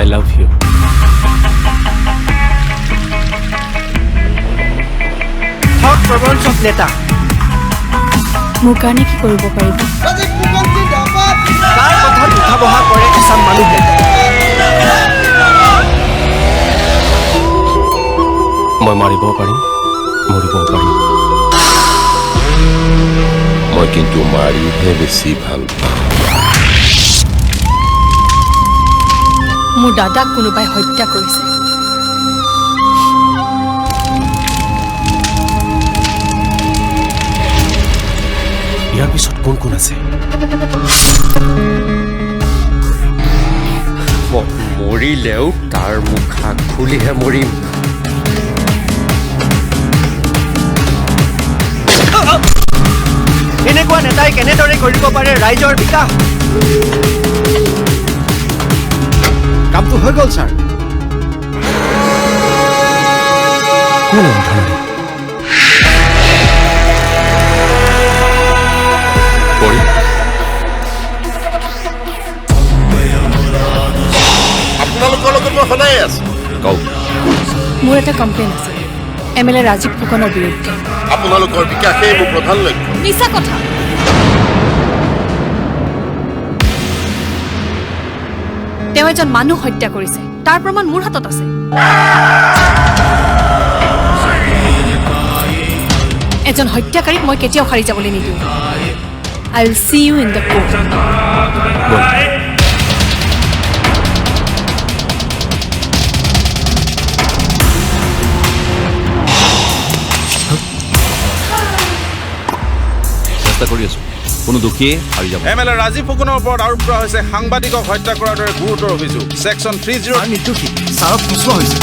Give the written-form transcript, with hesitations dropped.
I love you. ঠগ প্ৰবঞ্চক নেতা। মোৰ কাৰণে কি কৰিব পাৰিব? তাৰ কথাত উঠা বহা কৰে এচাম মানুহে। মই মাৰিবও পাৰিম, মৰিবও পাৰিম। মই কিন্তু মাৰিহে বেছি ভাল পাওঁ। মোৰ দাদাক কোনোবাই হত্যা কৰিছে। ইয়াৰ পিছত কোন কোন আছে? মই মৰিলেও তাৰ মুখা খুলিহে মৰিম। এনেকুৱা নেতাই কেনেদৰে কৰিব পাৰে ৰাইজৰ বিকাশ? কামটো হৈ গ'ল ছাৰ। কোন অন্ধনাৰী? পৰি, আপোনালোকৰ লগত মই সদায় আছো। কওক। মোৰ এটা কমপ্লেইন আছে এম এল এ ৰাজীৱ ফুকনৰ বিৰুদ্ধে। আপোনালোকৰ বিকাশেই মোৰ প্ৰধান লক্ষ্য। মিছা কথা। তেওঁ এজন মানুহ হত্যা কৰিছে, তাৰ প্ৰমাণ মোৰ হাতত আছে। এজন হত্যাকাৰীক মই কেতিয়াও সাৰি যাবলৈ নিদিওঁ। I will see you in the court. ব'ল। চেষ্টা কৰি আছোঁ, কোনো দোষীয়ে সাৰি যাব এম এল এ ৰাজীৱ ফুকনৰ ওপৰত আৰোপ কৰা হৈছে সাংবাদিকক হত্যা কৰাৰ দৰে গুৰুতৰ অভিযোগ, ছেকশ্যন 30। ছাৰ নিৰ্দোষী, ছাৰক ফচোৱা হৈছে।